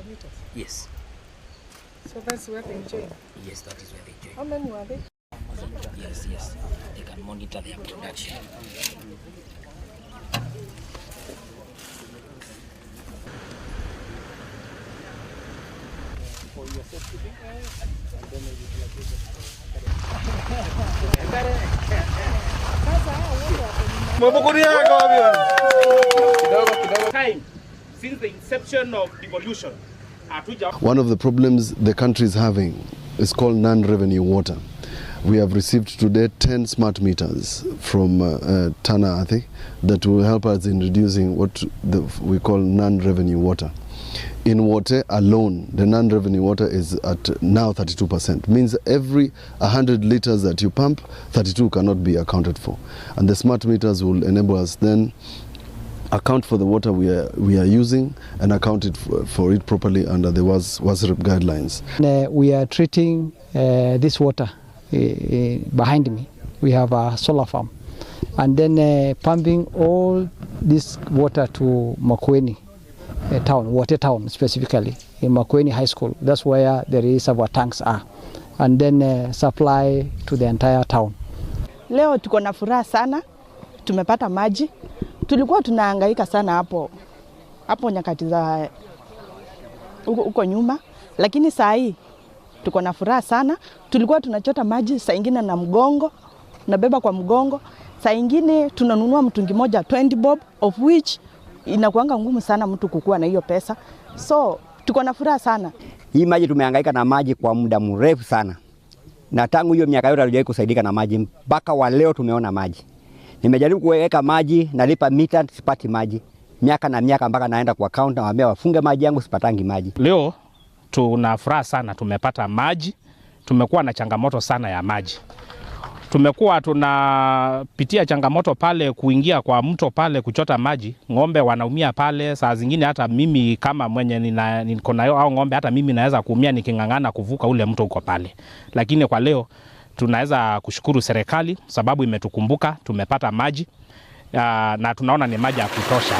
Meters. Yes. So that's where they join. Yes, that is where they join. How many were they? Yes. They can monitor their production. Time since the inception of devolution hatuja One of the problems the country is having is called non-revenue water. We have received today 10 smart meters from Tana Athi that will help us in reducing what we call non-revenue water. In Wote alone, the non-revenue water is at now 32%. Means every 100 liters that you pump, 32 cannot be accounted for. And the smart meters will enable us then account for the water we are using and account it for it properly under the WASREB guidelines. We are treating this water behind me. We have a solar farm, and then pumping all this water to Makueni town, Wote town specifically, in Makueni High School. That's where the reservoir tanks are, and then supply to the entire town. Leo tuko na furaha sana, tumepata maji. Tulikuwa tunahangaika sana hapo nyakati za huko nyuma, lakini saa hii tuko na furaha sana. Tulikuwa tunachota maji saa ingine na mgongo, nabeba kwa mgongo. Saa ingine tunanunua mtungi moja 20 bob, of which inakuanga ngumu sana mtu kukua na hiyo pesa. So tuko na furaha sana. Hii maji tumehangaika na maji kwa muda mrefu sana. Na tangu hiyo miaka yote hatujawahi kusaidika na maji, mpaka wa leo tumeona maji. Nimejaribu kuweka maji, nalipa mita sipati maji. Miaka na miaka mpaka naenda kwa counter nawaambia wafunge maji yangu, sipatangi maji. Leo tuna furaha sana tumepata maji. Tumekuwa na changamoto sana ya maji. Tumekuwa tunapitia changamoto pale kuingia kwa mto pale kuchota maji, ng'ombe wanaumia pale, saa zingine hata mimi kama mwenye niko nayo au ng'ombe hata mimi naweza kuumia niking'ang'ana kuvuka ule mto uko pale. Lakini kwa leo tunaweza kushukuru serikali sababu imetukumbuka, tumepata maji na tunaona ni maji ya kutosha.